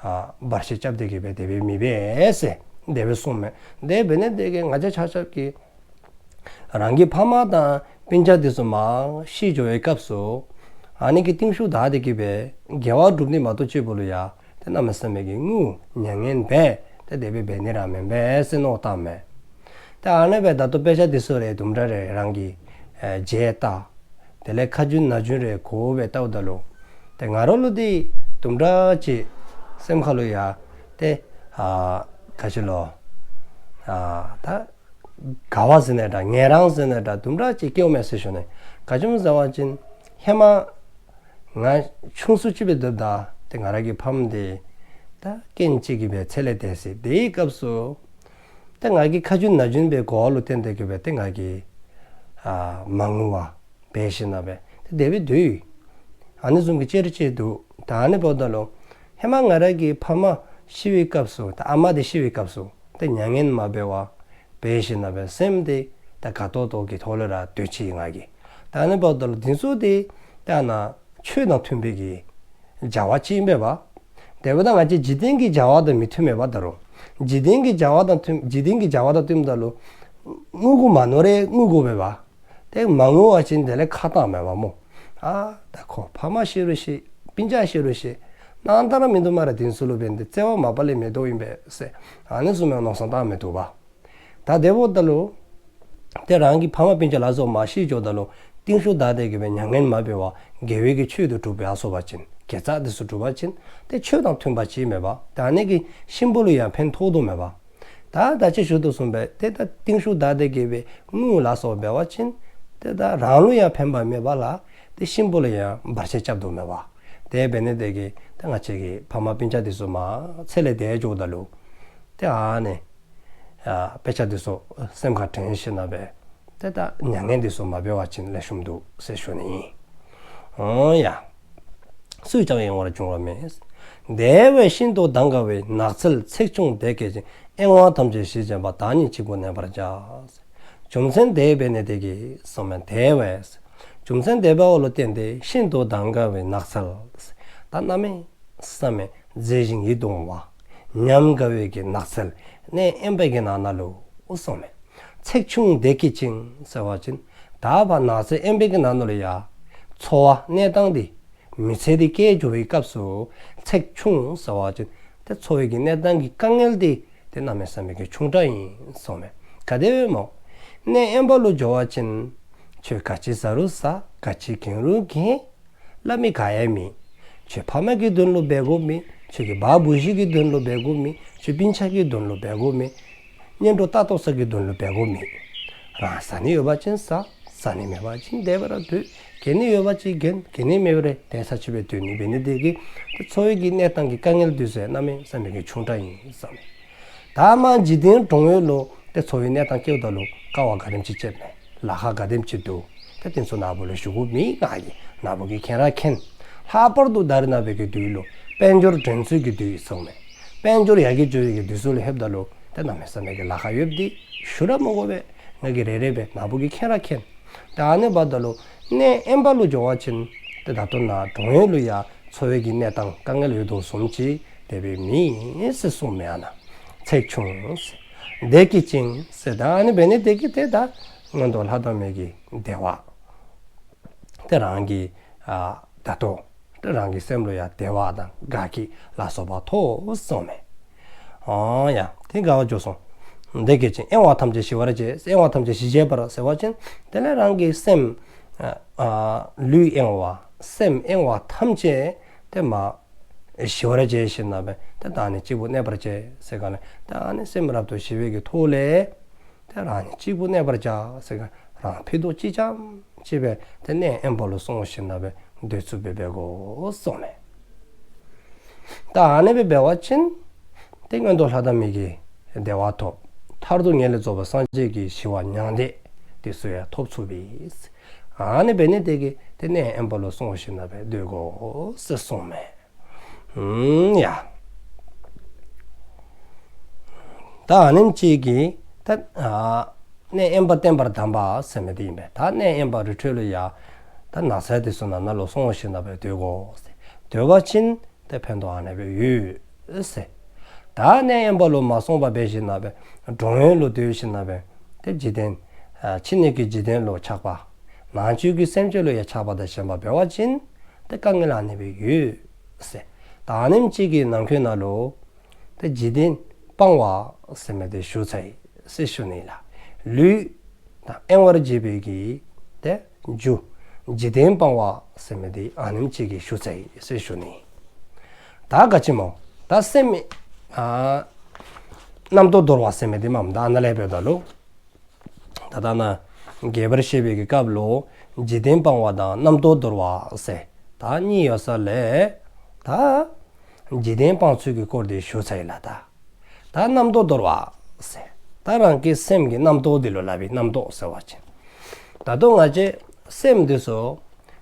ཨ་བར་ཆད་རྐྱབ་སྟེ་གི་སྦེ་དེ་སྦེ་མི་འབད་ཟེར་དེ་སྦེ་གསུངས་མས། དེ་འབད་ནི་དེ་གིས་ང་བཅས་ཆ་ཁྱབ་ཀྱིས་རང་གི་ཕ་མ་དང་སྤུན་ཆ་དེ་ཚུ་མར་ཤི་འགྱོ་བའི་སྐབས་སུ་ཨ་ནི་གི་རྟིང་ཤུལ་བདའ་སྟེ་གི་སྦེ་དགེ་བ་སྒྲུབ་ནི་མ་གཏོགས་གཅིག་པོ་ལུ་ཡང་ཏེ་གནམ་མེད་ས་མེད་ཀྱི་ངུ་མྱ་ངན་འབད་ཏེ་དེ་སྦེ་འབད་ནི་ར་མེན་པས་ཟེར་མནོ་བསམ་མས། ཏེ་ཨ་ནི་སྦེ་ད་ལྟོ་དཔེ་ཆ་དེ་ཚུ་རེ་དུམ་གྲ་རེ་རང་གིས་ཨེ་མཇལ་ལྟ། དེ་ལས་ཁ་རྒྱུན་ན་རྒྱུན་རེ་གོ་སྦེ་བལྟཝ་ད་ལུ་ཏེ་ང་ར་ལུ་འདི་དུམ་གྲ་ཅིག་སེམས་ཁ་ལུ་ཡང་ཏེ་ཨ་ག་ཅི་ལོ་ཨ་ད་དགའ་བ་ཟེར་ནི་འདྲ་ངལ་རངས་ཟེར་ནི་འདྲ་དུམ་གྲ་ཅིག་སྐྱེཝ་མས་ཟེར་ཞུ་ནི། ག་ཅི་སྨོ་ཟེར་བ་ཅིན་ཧེ་མ་ང་ཆུང་སུ་ཅིག་སྦེ་སྡོདཔ་ད་ཏེ་ང་ར་གི་ཕམ་དེ་ད་རྐྱེན་ཅིག་གིས་སྦེ་ཚེ་ལས་འདས་ཟེར། དེའི་སྐབས་སུ་ཏེ་ང་གིས་ཁ་རྒྱུན་ན་རྒྱུན་སྦེ་གོ་བ་ལུ་བརྟེན་ཏེ་གི་སྦེ་ཏེ་ང་གིས་ཨ་མ་ངུ་བར་འབད་ཞིནམ་ལས་ཏེ་དེ་སྦེ་སྡོད་ཡི། ཨ་ནི་བཟུམ་གྱི་ཅིག་རེ་ཅིག་འདུག། ད་ཨ་ནི་འབདཝ་ད་ལུ་ཧེ་མ་ང་ར་གི་ཕ་མ་ཤི་བའི་སྐབས་སུ་ད་ཨ་མ་དེ་ཤི་བའི་སྐབས་སུ་ཏེ་མྱ་ངན་མ་འབད་བར་འབད་ཞིནམ་ལས་སེམས་དེ་ད་དགའ་ཏོག་ཏོ་གི་ཐོག་ལུ་ར་སྡོད་ཅི་ང་གིས། ད་ཨ་ནི་འབདཝ་ད་ལུ་དེ་ཚུ་དེ་ད་ནཱ་ཆོས་དང་མཐུན་པའི་གི་བྱ་བ་ཅིག་ཨིན་པས་པ། དེ་འབདཝ་ད་ང་བཅས་འཇིག་རྟེན་གྱི་བྱ་བ་དང་མི་མཐུན་མས་པ་ད་རུང་། འཇིག་རྟེན་གྱི་བྱ་བ་དང་མཐུན་འཇིག་རྟེན་གྱི་བྱ་བ་དང་མཐུནམ་ད་ལུ་ངུ་དགོ་མ་མནོ་རུང་ངུ་དགོ་པས་པ། ཏེ་མ་ངུ་བ་ཅིན་དེ་ལས་ཁ་གཏང་མས་པ་སྨོ། ཨ་ད་ཁོ་ཕ་མ་ཤི་རུང་ཤི་སྤུན་ཆ་ཤི་རུང་ཤི་ནང་ལྟར་མིན་འདུག་སྨ་རེ། དེ་ཚུ་ལུ་འབད་ནི་དེ་བརྩེ་བ་མ་པ་ལས་མེད་དོ་ཨིན་པས་ཟེར་ཨ་ནི་བཟུམ་མའི་མནོ་བསམ་བཏངམ་མི་འདུག་པ། ད་དེ་འབདཝ་ད་ལུ་ཏེ་རང་གི་ཕ་མ་སྤུན་ཆ་ལ་སོགས་མར་ཤི་འགྱོཝ་ད་ལུ་རྟིང་ཤུལ་བདའ་སྟེ་གི་སྦེ་མྱ་ངན་མ་འབད་བར་དགེ་བའི་གི་ཆོས་དེ་སྒྲུབ་ཡར་སོ་བ་ཅིན་དགེ་རྩ་དེ་ཚུ་སྒྲུབ་པ་ཅིན་ཏེ་ཆོས་དང་མཐུན་པ་ཅིག་མས་པ། ད་ཨ་ནི་གིས་གཤིན་པོ་ལུ་ཡང་ཕན་ཐོགས་དོ་མས་པ། ད་ད་ཅི་ཞུ་དོ་བཟུམ་སྦེ་ཏེ་ད་རྟིང་ཤུལ་བདའ་སྟེ་གི་སྦེ་ངུ་ལ་སོགས་འབད་བ་ཅིན་ཏེ་ད་རང་ལུ་ཡང་ཕན་པ་མེད་པ་ལ་ཏེ་གཤིན་པོ་ལུ་ཡང་བར་ཆད་རྐྱབ་དོ་མས་པ། དེ་འབད་ནི་དེ་གིས་ད་ང་བཅས་ཀྱི་ཕམ་སྤུན་ཆ་འདི་ཚུ་མར་ཚེ་ལས་འདས་འགྱོཝ་ད་ལུ་ཏེ་ཨ་ནི་ཨ་དཔེ་ཆ་འདི་ཚུ་སེམས་ཁར་དྲན་ཞིནམ་ལས་ཏེ་ད་མྱ་ངན་འདི་ཚུ་མ་འབད་བ་ཅིན་ལེགས་ཤོམ་འདུག་ཟེར་ཞུ་ནི་ཨིན། འོང་ཡ། སུས་ཀྱང་གཡེང་བར་འགྱུར་བ་མེད། དེ་བས་ཤིན་ཏུ་དང་འགལ་བའི། ནགས་ཚལ་ཚེགས་ཆུང་བདེ་སྐྱིད་ཅན། གཡེང་བ་ཐམས་ཅད་ཞི་བྱེད་པ། བདག་ཉིད་གཅིག་པུ་གནས་པར་བྱ། རྒྱུ་མཚན་དེ་འབད་ནི་དེ་གིས་གསུངསམ་མས། དེ་བས་རྒྱུ་མཚན་དེ་འབདཝ་ལུ་བརྟེན་ཏེ་ཤིན་ཏུ་དང་འགལ་བའི་ནགས་ཚལ། ད་གནམ་མེད་ས་མེད་མཛེས་ཤིང་ཡིད་དུ་འོང་བ་ཉམས་དགའ་བའི་གི་ནགས་ཚལ་གནས་དབེན་པའི་གི་ནང་ན་ལུ་གསུངསམ་མས། ཚེགས་ཆུང་བདེ་སྐྱིད་ཅན་ཟེར་བ་ཅིན་ད་ཕར་ནགས་ཚལ་དབེན་པའི་གི་ནང་ན་ལུ་ཡང་འཚོ་བ་གནས་སྟངས་འདི་མི་ཚེ་འདི་སྐྱེལ་འགྱོ་བའི་སྐབས་སུ་ཚེགས་ཆུང་ཟེར་བ་ཅིན་ཏེ་འཚོ་བའི་གི་གནས་སྟངས་ཀྱི་དཀའ་ངལ་འདི་ཏེ་གནམ་མེད་ས་མེད་ཀྱི་ཆུང་དྲགས་ཨིན་གསུངསམ་མས། ག་དེ་སྦེ་སྨོ། གནས་དབེན་པ་ལུ་འགྱོ་བ་ཅིན་ཁྱོད་ག་ཅི་ཟ་རུང་ཟ། ག་ཅི་གྱོན་རུང་གྱོན། སླབ་མི་ག་ཡང་མེད། ཁྱོད་ཕམ་གི་དོན་ལུ་འབད་དགོཔ་མེད། ཁྱོད་ཀྱི་བ་བུ་གཞི་གི་དོན་ལུ་འབད་དགོཔ་མེད། ཁྱོད་སྤུན་ཆ་གི་དོན་ལུ་འབད་དགོཔ་མེད། གཉེན་གྲོགས་ལྟ་རྟོག་ས་གི་དོན་ལུ་འབད་དགོཔ་མེད། རང་ཟ་ནི་ཡོད་པ་ཅིན་ཟ། ཟ་ནི་མེད་པ་ཅིན་དེ་སྦེ་ར་སྡོད། གྱོན་ནི་ཡོད་པ་ཅིན་གྱོན། གྱོན་ནི་མེད་པ་ར་དེ་ས་ཕྱི་སྦེ་སྡོད་ནི། འབད་ནི་དེ་གིས་ཏེ་འཚོ་བའི་གི་གནས་སྟངས་ཀྱི་དཀའ་ངལ་འདི་ཚུ་གནམ་མེད་ས་མེད་ཀྱི་ཆུང་དྲགས་ཨིན་གསུངསམ་མས། ད་མར་འཇིག་རྟེན་གྲོང་ཡུལ་ལུ་ཏེ་འཚོ་བའི་གནས་སྟངས་སྐྱེལཝ་ད་ལུ་དཀའ་བ་ག་དེམ་ཅིག་སྤྱདཔ་མས། ལཱ་ཁག་ག་དེམ་ཅིག་འདུག། ཏེ་དེ་ཚུ་ནཱ་བུ་ལུ་ཞུ་དགོཔ་མེད། ང་གིས་ནཱ་བུ་གིས་མཁྱེན་ར་མཁྱེན། ལྷག་པར་དུ་ད་རེས་ནངས་པའི་གི་དུས་ལུ་དཔལ་འབྱོར་འགྲན་ཚུལ་གྱི་དུས་ཨིན་གསུངསམ་མས། དཔལ་འབྱོར་ཡར་རྒྱས་འགྱོ་བའི་གི་དུས་སུ་ལུ་ལྷོདཔ་ད་ལུ་ཏེ་གནམ་མེད་ས་མེད་ཀྱི་ལཱ་ཁག་ཡོདཔ་འདི་ཞུ་ར་མི་དགོ་པས། ང་གིས་རེ་རེ་སྦེ་ནཱ་བུ་གིས་མཁྱེན་ར་མཁྱེན། ད་ཨ་ནི་འབདཝ་ད་ལུ་གནས་དབེན་པ་ལུ་འགྱོ་བ་ཅིན་ཏེ་ད་ལྟོ་ནཱ་གྲོང་ཡུལ་ལུ་ཡང་འཚོ་བའི་གི་གནས་སྟངས་དཀའ་ངལ་ཡོད་དོ་བཟུམ་ཅིག་དེ་སྦེ་མེད་ཟེར་གསུངསམ་མས། ཨ་ནཱ་ཚེགས་ཆུང་ཟེར། བདེ་སྐྱིད་ཅན་ཟེར། ད་ཨ་ནི་འབད་ནི་དེ་གིས་ཏེ་ད་མངོན་མཐོ་ལྷ་དང་མི་གི་བདེ་བ་ཏེ་རང་གི་ཨ་ད་ལྟོ་ཏེ་རང་གི་སེམས་ལུ་ཡང་བདེ་བ་དང་དགའ་སྐྱིད་ལ་སོགས་པ་ཐོབ་གསུངསམ་མས། འོང་ཡ། ཏེ་དགའ་བ་འབྱུང་གསུངས། བདེ་སྐྱིད་ཅན། གཡེང་བ་ཐམས་ཅད་ཞི་བར་བྱེད། གཡེང་བ་ཐམས་ཅད་ཞི་བྱེད་པར་ཟེར་བ་ཅིན་དེ་ལས་རང་གི་སེམས་ཨ་ཨ་ལུས་གཡེང་བ་སེམས་གཡེང་བ་ཐམས་ཅད་ཏེ་མར་ཞི་བར་བྱེད་ཞིནམ་ལས་ཏེ་བདག་ཉིད་གཅིག་པུ་གནས་པར་བྱ་ཟེར་ག་ལས་ཏེ་ཨ་ནི་སེམས་རབ་ཏུ་ཞི་བའི་གི་ཐོག་ལས་ཏེ་རང་ཉིད་གཅིག་པུ་གནས་པར་བྱ་ཟེར་ག་རང་ཕྱེད་དོ་གཅིག་རྐྱངམ་གཅིག་སྦེ་ཏེ་གནས་དབེན་པ་ལུ་སོང་ཞིནམ་ལས་སྡོད་ཚུགསཔ་སྦེ་འབད་དགོ་གསུངསམ་མས། ད་ཨ་ནི་སྦེ་འབད་བ་ཅིན་ཏེ་མངོན་མཐོ་ལྷ་དང་མི་གི་བདེ་བ་ཐོབ། མཐར་ཐུག་ངེས་ལེགས་རྫོགས་པའི་སངས་རྒྱས་ཀྱི་ཞི་བ་མྱང་འདས་དེ་ཚུ་ཡང་ཐོབ་ཚུགས་པས། ཨ་ནི་འབད་ནི་དེ་གིས་ཏེ་གནས་དབེན་པ་ལུ་སོང་ཞིནམ་ལས་སྡོད་དགོ་ཟེར་གསུངསམ་མས། ཨུམ་ཡ། ད་ཨ་ནེམ་ཅིག་གིས་ད་ཨ་གནས་དབེན་པ་བསྟན་པར་གདམས་པ་ཟེར་མི་འདི་ཨིན་པས། ད་གནས་དབེན་པ་རི་ཁྲོད་ལུ་ཡང་ད་ནགས་ཚལ་དེ་ཚུ་ནང་ན་ལུ་སོང་ཞིནམ་ལས་སྡོད་དགོ། སྡོད་པ་ཅིན་ཏེ་ཕན་ཐོགས་ཨ་ནི་སྦེ་ཡོད་ཟེར། ད་གནས་དབེན་པ་ལུ་མ་སོང་པར་འབད་ཞིནམ་ལས་གྲོང་ཡུལ་ལུ་སྡོད་ཞིནམ་ལས་ཏེ་འཇིག་རྟེན་ཨ་ཕྱི་སྣོད་ཀྱི་འཇིག་རྟེན་ལུ་ཆགས་པ་ནང་བཅུད་ཀྱི་སེམས་ཅན་ལུ་ཡང་ཆགས་པ་དང་ཞེན་པ་འབད་བ་ཅིན་ཏེ་དཀའ་ངལ་ཨ་ནི་སྦེ་ཡོད་ཟེར། ད་ཨ་ནེམ་ཅིག་གི་ནང་འཁོད་ན་ལུ་ཏེ་འཇིག་རྟེན་སྤང་བ་ཟེར་མི་འདི་ཞུ་ཚར་ཡི་ཟེར་ཞུ་ནི་ལགས། ལུས་དང་གཡེང་བར་བྱེད་པའི་གི་ཏེ་རྒྱུ་འཇིག་རྟེན་སྤང་བ་ཟེར་མི་འདི་ཨ་ནེམ་ཅིག་གིས་ཞུ་ཚར་ཡི་ཟེར་ཞུ་ནི། ད་ག་ཅི་སྨོ། ད་སེམས་ཨ་རྣམ་རྟོག་དོར་བ་ཟེར་མི་འདི་མས། ད་ཨ་ནཱ་ལས་འབདཝ་ད་ལུ་ད་ལྟོ་ནཱ་རྒྱས་པར་བཤད་པའི་གི་སྐབས་ལུ་འཇིག་རྟེན་སྤང་བ་དང་རྣམ་རྟོག་དོར་བ་ཟེར་ད་གཉིས་ཡོད་ས་ལས་ད་འཇིག་རྟེན་སྤང་ཚུལ་གྱི་སྐོར་འདི་ཞུ་ཚར་ཡི་ལགས། ད་ད་རྣམ་རྟོག་དོར་བ་ཟེར་ད་རང་གི་སེམས་ཀྱི་རྣམ་རྟོག་འདི་ལུ་སླབ་ཨིན། རྣམ་རྟོག་ཟེར་བ་ཅིན་ད་ལྟོ་ང་བཅས་སེམས་འདི་ཚུ་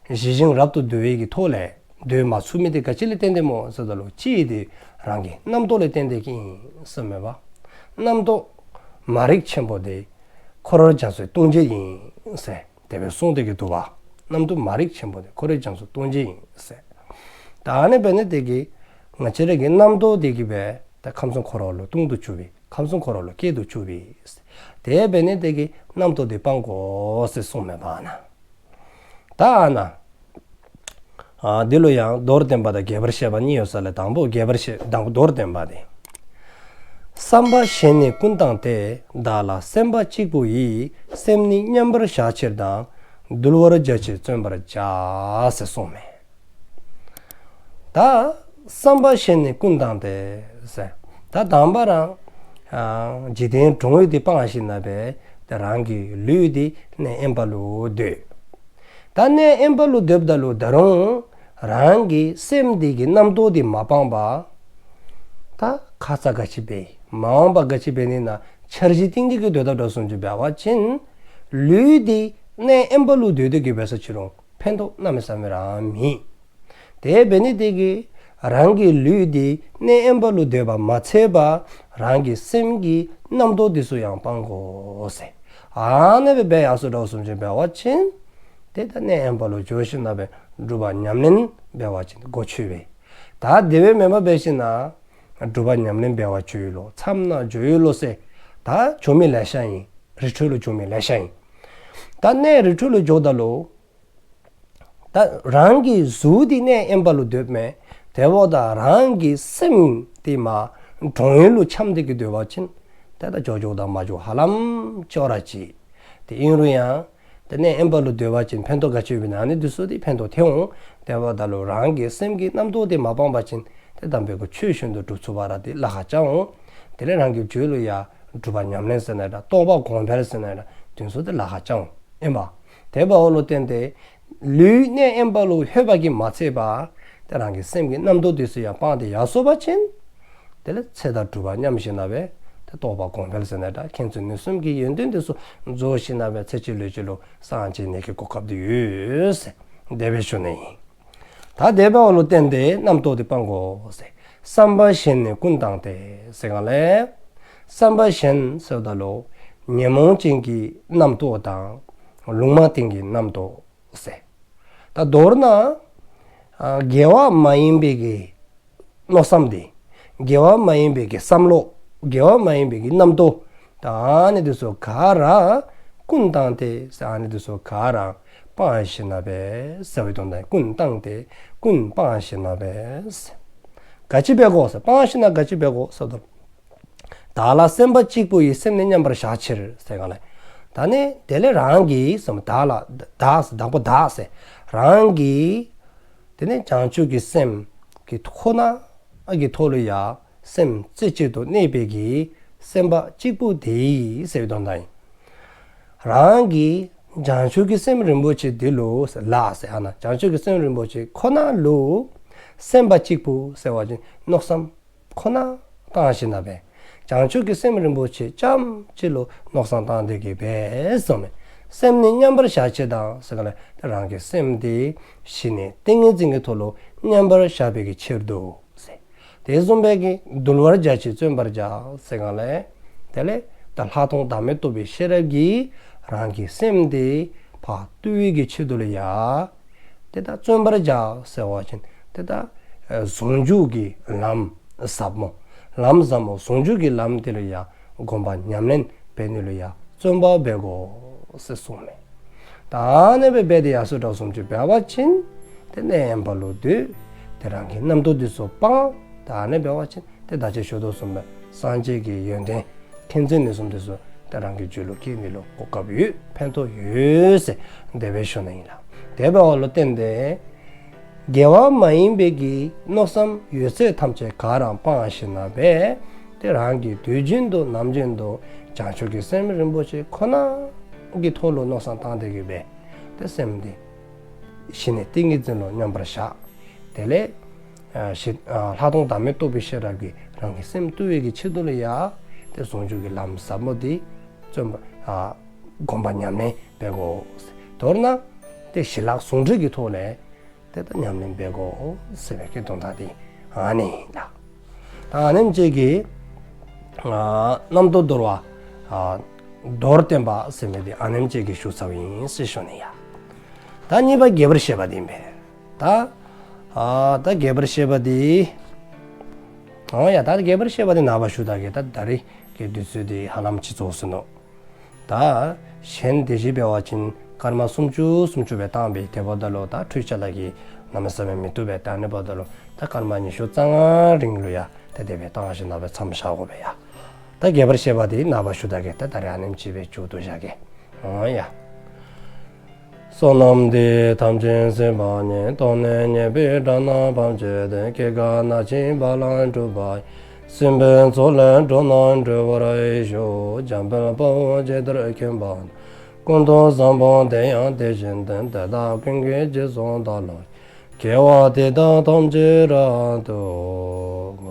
ཞི་ཞིང་རབ་ཏུ་དུལ་བའི་གི་ཐོག་ལས་སྡོད་མ་ཚུགས་མི་འདི་ག་ཅི་ལས་བརྟེན་ཏེ་སྨོ་ཟེརཝ་ད་ལུ་གཅིག་འདི་རང་གི་རྣམ་རྟོག་ལས་བརྟེན་ཏེ་གིས་ཨིན་ཟེར་མས་པ། རྣམ་རྟོག་མ་རིག་ཆེན་པོ་འདི་འཁོར་བར་སྦྱངས་སོ་ལྟུང་བྱེད་ཡིན་ཟེར་དེ་སྦེ་གསུངས་ཏེ་གི་འདུག་པ། རྣམ་རྟོག་མ་རིག་ཆེན་པོ་འདི་འཁོར་བར་སྦྱངས་སོ་ལྟུང་བྱེད་ཡིན་ཟེར། ད་ཨ་ནི་འབད་ནི་དེ་གིས་ང་བཅས་ར་གི་རྣམ་རྟོག་འདི་གིས་སྦེ་ད་ཁམས་གསུམ་འཁོར་བ་ལུ་ལྟུང་དུ་བཅུག་པས། ཁམས་གསུམ་འཁོར་བ་ལུ་སྐྱེ་དུ་བཅུག་པས། དེ་འབད་ནི་དེ་གིས་རྣམ་རྟོག་འདི་སྤང་དགོ་ཟེར་གསུངས་མས་པ་ན། ད་ཨ་ནཱ་ཨ་འདི་ལུ་ཡང་མདོར་བསྟན་པ་དང་རྒྱས་པར་བཤད་པ་གཉིས་ཡོད་ས་ལས་དང་པོ་རྒྱས་པར་བཤད་དང་པོ་མདོར་བསྟན་པ་འདི། བསམ་པ་གཞན་ནི་ཀུན་བཏང་སྟེ། བདག་ལ་སེམས་པ་གཅིག་པུ་ཡིས། སེམས་ནི་མཉམ་པར་བཞག་ཕྱིར་དང་། འདུལ་བར་བྱ་ཕྱིར་བརྩོན་པར་བྱ། ཟེར་གསུངས་མས། ད་བསམ་པ་གཞན་ནི་ཀུན་བཏང་སྟེ་ཟེར། ད་དང་པ་ར་ཨ་འཇིག་རྟེན་གྲོང་ཡུལ་འདི་སྤང་ཞིནམ་ལས་ད་རང་གི་ལུས་འདི་གནས་དབེན་པ་ལུ་སྡོད། ད་གནས་དབེན་པ་ལུ་སྡོདཔ་ད་ལུ་ད་རུང་ རང་གི་སེམས་འདི་གི་རྣམ་རྟོག་འདི་མ་སྤངས་པར་ད་ཁ་ཙ་ག་ཅི་འབད་མ་འོངས་པ་ག་ཅི་འབད་ནི་ན་འཆར་གཞི་བཏིང་སྟེ་གི་སྡོད་ད་འགྲོ་སོང་ཅིག་འབད་བ་ཅིན་ལུས་འདི་གནས་དབེན་པ་ལུ་སྡོད་དེ་གི་འབད་ས་ཅི་རུང་ཕན་ཐོགས་གནམ་མེད་ས་མེད་ར་མེད། དེ་འབད་ནི་དེ་གིས་རང་གི་ལུས་འདི་གནས་དབེན་པ་ལུ་སྡོད་པ་མ་ཚད་པར་རང་གི་སེམས་ཀྱི་རྣམ་རྟོག་འདི་ཚུ་ཡང་སྤང་དགོ་ཟེར། ཨ་ནེ་སྦེ་འབད་ཡར་སོ་འགྲོ་སོང་ཅིག་འབད་བ་ཅིན་དེ་ད་གནས་དབེན་པ་ལུ་འགྱོ་ཞིནམ་ལས་སྒྲུབ་པ་ཉམས་ལེན་འབད་བ་ཅིན་གོ་ཆོད་པས། ད་དེ་སྦེ་མེན་པར་འབད་ཞིནམ་ལས་སྒྲུབ་པ་ཉམས་ལེན་འབད་བར་འགྱོ་ཡི་ལོ་མཚམས་ནང་འགྱོ་ཡི་ལོ་ཟེར་ད་འགྱོ་མི་ལེ་ཤ་ཨིན། རི་ཁྲོད་ལུ་འགྱོ་མི་ལེ་ཤ་ཨིན། ད་གནས་རི་ཁྲོད་ལུ་འགྱོཝ་ད་ལུ་ད་རང་གི་གཟུགས་འདི་གནས་དབེན་པ་ལུ་སྡོདཔ་མས། དེ་འབདཝ་ད་རང་གི་སེམས་འདི་མར་གྲོང་ཡུལ་ལུ་འཁྱམས་ཏེ་གི་སྡོད་པ་ཅིན་དེ་ད་འགྱོ་འགྱོཝ་དང་མ་འགྱོཝ་ཧ་ལམ་ཅོག་ར་གཅིག། དེ་ཨིན་རུང་ཡང་དེ་གནས་དབེན་པ་ལུ་སྡོད་པ་ཅིན་ཕན་ཐོགས་ག་ཅི་ཡོདཔ་ཨིན་ན་ཨ་ནི་འདི་ཚུ་དེ་ཕན་ཐོགས་ཐོན་འོང་། དེ་འབདཝ་ད་ལུ་རང་གི་སེམས་ཀྱི་རྣམ་རྟོག་དེ་མ་སྤངས་པ་ཅིན་དེ་དམ་པའི་གི་ཆོས་བཞིན་དུ་སྒྲུབ་ཚུགས་པ་ར་དེ་ལཱ་ཁག་ཅིག་འོང་། དེ་ལས་རང་གི་རྒྱུད་ལུ་ཡང་སྒྲུབ་པ་ཉམས་ལེན་ཟེར་ན་འདྲ་རྟོགས་པ་གོང་འཕེལ་ཟེར་ན་འདྲ་དེ་ཚུ་དེ་ལཱ་ཁག་ཅིག་འོང་། ཨིན་པ། དེ་འབདཝ་ལུ་བརྟེན་ཏེ་ལུས་གནས་དབེན་པ་ལུ་ལྷོད་པ་གིས་མ་ཚད་པར་དེ་རང་གི་སེམས་ཀྱི་རྣམ་རྟོག་དེ་ཚུ་ཡང་སྤངས་ཏེ་ཡར་སོ་བ་ཅིན་དེ་ལས་ཚེ་དང་སྒྲུབ་པ་མཉམ་ཞིནམ་ལས་དེ་རྟོགས་པ་གོང་འཕེལ་ཟེར་ན་འདྲ་མཁྱེན་བརྩེ་ནུས་གསུམ་གྱི་ཡོན་ཏན་དེ་ཚུ་རྫོགས་ཞིནམ་ལས་ཚེ་གཅིག་ལུས་གཅིག་ལུ་སངས་རྒྱས་ནི་གི་གོ་སྐབས་དེ་ཡོད་ཟེར་དེ་སྦེ་ཞུ་ནི་ཨིན། ད་དེ་འབདཝ་ལུ་བརྟེན་ཏེ་རྣམ་རྟོག་དེ་སྤང་དགོ་ཟེར། བསམ་པ་གཞན་ནི་ཀུན་བཏང་སྟེ་ཟེར་གསུངས་ལས། བསམ་པ་གཞན་ཟེརཝ་ད་ལུ་ཉོན་མོངས་ཅན་གྱི་རྣམ་རྟོག་དང་ལུང་མ་བསྟན་གྱི་རྣམ་རྟོག་ཟེར། ད་མདོར་ན་ཨ་དགེ་བ་མ་ཡིན་པའི་གི་མནོ་བསམ་དེ་དགེ་བ་མ་ཡིན་པའི་གི་བསམ་བློ་དགེ་བ་མ་ཡིན་པའི་གི་རྣམ་རྟོག་ད་ཨ་ནི་དེ་ཚུ་ག་ར་ཀུན་བཏང་སྟེ་ཟེར་ཨ་ནི་དེ་ཚུ་ག་ར་སྤང་ཞིནམ་ལས་ཟེར་བའི་དོན་དག་ཀུན་བཏང་སྟེ་ཀུན་སྤང་ཞིནམ་ལས་ཟེར། ག་ཅི་འབད་དགོ་ཟེར་སྤང་ཞིནམ་ལས་ག་ཅི་འབད་དགོ་ཟེར་ད་བདག་ལ་སེམས་པ་གཅིག་པུ་ཡི། སེམས་ནི་མཉམ་པར་བཞག་ཕྱིར་ཟེར་གསུངས་ལས། ད་ནི་དེ་ལས་རང་གིས་བསམ་བདག་ལ་བདག་བདག་པོ་བདག་ཟེར་རང་གིས་དེ་ནི་བྱང་ཆུབ་ཀྱི་སེམས་ཀྱི་ཁོ་ན་གི་ཐོག་ལུ་ཡང་སེམས་རྩེ་གཅིག་ཏུ་གནས་པའི་གི་སེམས་པ་གཅིག་པུ་དེ་ཡིས་ཟེར་བའི་དོན་དག་ཨིན། རང་གིས་བྱང་ཆུབ་ཀྱི་སེམས་རིན་པོ་ཆེ་དེ་ལུ་ལ་ཟེར་ཨ་ནཱ་བྱང་ཆུབ་ཀྱི་སེམས་རིན་པོ་ཆེ་ཁོ་ན་ལུ་སེམས་པ་གཅིག་པུ་ཟེར་བ་ཅིན་མནོ་བསམ་ཁོ་ན་བཏང་ཞིནམ་ལས་བྱང་ཆུབ་ཀྱི་སེམས་རིན་པོ་ཆེ་རྐྱངམ་གཅིག་ལུ་མནོ་བསམ་བཏང་སྟེ་གི་འབད་བཟུམ་སེམས་ནི་མཉམ་པར་བཞག་ཕྱིར་དང་ཟེར་གསུངས་ལས་རང་གི་སེམས་དེ་ཞི་གནས་ཏིང་ངེ་འཛིན་གྱི་ཐོག་ལུ་མཉམ་པར་བཞག་པའི་གི་ཕྱིར་དུ་ཟེར། དེ་བཟུམ་སྦེ་གི་འདུལ་བར་བྱ་ཕྱིར་བརྩོན་པར་བྱ་ཟེར་གསུངས་ལས། དེ་ལས་ད་ལྷག་མཐོང་བདག་མེད་རྟོགས་པའི་ཤེས་རབ་ཀྱིས་རང་གི་སེམས་དེ་ཕར་བཏུལ་བའི་གི་ཆེད་དུ་ལུ་ཡང་དེ་ད་བརྩོན་པར་བྱ་ཟེར་བ་ཅིན་དེ་ད་ཟུང་འཇུག་གི་ལམ་ཟབ་མོ་ལམ་ཟབ་མོ་ཟུང་འཇུག་གི་ལམ་དེ་ལུ་ཡང་སྒོམ་པ་ཉམས་ལེན་འབད་ནི་ལུ་ཡང་བརྩོན་པ་འབད་དགོ་ཟེར་གསུངས་མས། ད་ཨ་ནེ་སྦེ་འབད་དེ་ཡར་སོ་འགྲོ་སོང་ཅིག་འབད་བ་ཅིན་དེ་གནས་དབེན་པ་ལུ་སྡོད། དེ་རང་གི་རྣམ་རྟོག་དེ་ཚུ་སྤང་། ད་ཨ་ནེ་འབད་བ་ཅིན་དེ་ད་ཅི་ཞུ་དོ་བཟུམ་སྦེ་སངས་རྒྱས་ཀྱི་ཡོན་ཏན་མཁྱེན་བརྩེ་ནུས་གསུམ་དེ་ཚུ་དེ་རང་གི་རྒྱུད་ལུ་སྐྱེ་ནི་ལུ་གོ་སྐབས་ཡོད། ཕན་ཐོགས་ཡོད་ཟེར་དེ་སྦེ་ཞུ་ནི་ཨིན་ལགས། དེ་འབདཝ་ལུ་བརྟེན་ཏེ་དགེ་བ་མ་ཡིན་པའི་གི་མནོ་བསམ་ཡོད་ཚད་ཐམས་ཅད་ག་ར་སྤང་ཞིནམ་ལས་དེ་རང་གིས་དུས་རྒྱུན་དུ་ནམ་རྒྱུན་དུ་བྱང་ཆུབ་ཀྱི་སེམས་རིན་པོ་ཆེ་ཁོ་ན་གི་ཐོག་ལུ་མནོ་བསམ་བཏང་སྟེ་གི་འབད་དེ་སེམས་དེ་ཞི་གནས་ཏིང་ངེ་འཛིན་ལུ་མཉམ་པར་བཞག། དེ་ལས་ཨ་ཞི་ཨ་ལྷག་མཐོང་བདག་མེད་རྟོགས་པའི་ཤེས་རབ་ཀྱིས་རང་གི་སེམས་བཏུལ་བའི་གི་ཆེད་དུ་ལུ་ཡང་དེ་ཟུང་འཇུག་གི་ལམ་ཟབ་མོ་དེ་བརྩོན་པ་ཨ་སྒོམ་པ་ཉམས་ལེན་འབད་དགོ། མདོར་ན་དེ་ཞི་ལྷག་ཟུང་འབྲེལ་གྱི་ཐོག་ལས་དེ་ད་ཉམས་ལེན་འབད་དགོ་ཟེར་བའི་གི་དོན་དག་དེ་ཨ་ནི་ཨིན་ལགས། ད་ཨ་ནེམ་ཅིག་གིས་ཨ་རྣམ་རྟོག་དོར་བ་ཨ་མདོར་བསྟན་པ་ཟེར་མི་དེ་ཨ་ནེམ་ཅིག་གིས་ཞུ་ཚརཝ་ཨིན་ཟེར་ཞུ་ནི་ཡ། ད་གཉིས་པ་རྒྱས་པར་བཤད་པ་དེ་ཨིན་པས། ད་ཨ་ད་རྒྱས་པར་བཤད་པ་དེ་ཨོ་ཡ་ད་རྒྱས་པར་བཤད་པ་དེ་ནངས་པ་ཞུ་ད་གེ། ད་ད་རིས་ཀྱི་དུས་ཚོད་དེ་ཧ་ལམ་ཅིག་རྫོགས་སོ་ནུག། ད་གཞན་དེ་བཞིན་འབད་བ་ཅིན་སྐར་མ་སུམ་ཅུ་སུམ་ཅུ་སྦེ་བཏང་སྦེ་དེ་འབདཝ་ད་ལུ་ད་འཕྲུལ་ཆས་ལག་གི་གནམ་མེད་ས་མེད་མི་བཏུབ་པས། ད་ཨ་ནི་འབདཝ་ད་ལུ་ད་སྐར་མ་ཉི་ཤུ་རྩ་ལྔ་རིང་ལུ་ཡང་ད་དེ་སྦེ་བཏང་ཞིནམ་ལས་མཚམས་བཞག་དགོ་པས་ཡ། ད་རྒྱས་པར་བཤད་པ་དེ་ནངས་པ་ཞུ་ད་གེ། ད་ད་རིས་ཨ་ནེམ་ཅིག་སྦེ་མཇུག་བསྡུ་བཞག་གེ། ཨོ་ཡ། བསོད་ནམས་འདི་ཡིས་ཐམས་ཅད་གཟིགས་པ་ཉིད། ཐོབ་ནས་ཉེས་པའི་དགྲ་རྣམས་ཕམ་བྱས་ཏེ། སྐྱེ་རྒ་ན་འཆིའི་རྦ་རླབས་འཁྲུགས་པ་ཡི། སྲིད་པའི་མཚོ་ལས་འགྲོ་རྣམས་སྒྲོལ་བར་ཤོག། འཇམ་དཔལ་དཔའ་བོས་ཇི་ལྟར་མཁྱེན་པ་དང་། ཀུན་ཏུ་བཟང་པོ་དེ་ཡང་དེ་བཞིན་ཏེ། དེ་དག་ཀུན་གྱི་རྗེས་སུ་བདག་སློབ་ཅིང་། དགེ་བ་འདི་དག་ཐམས་ཅད་རབ་ཏུ་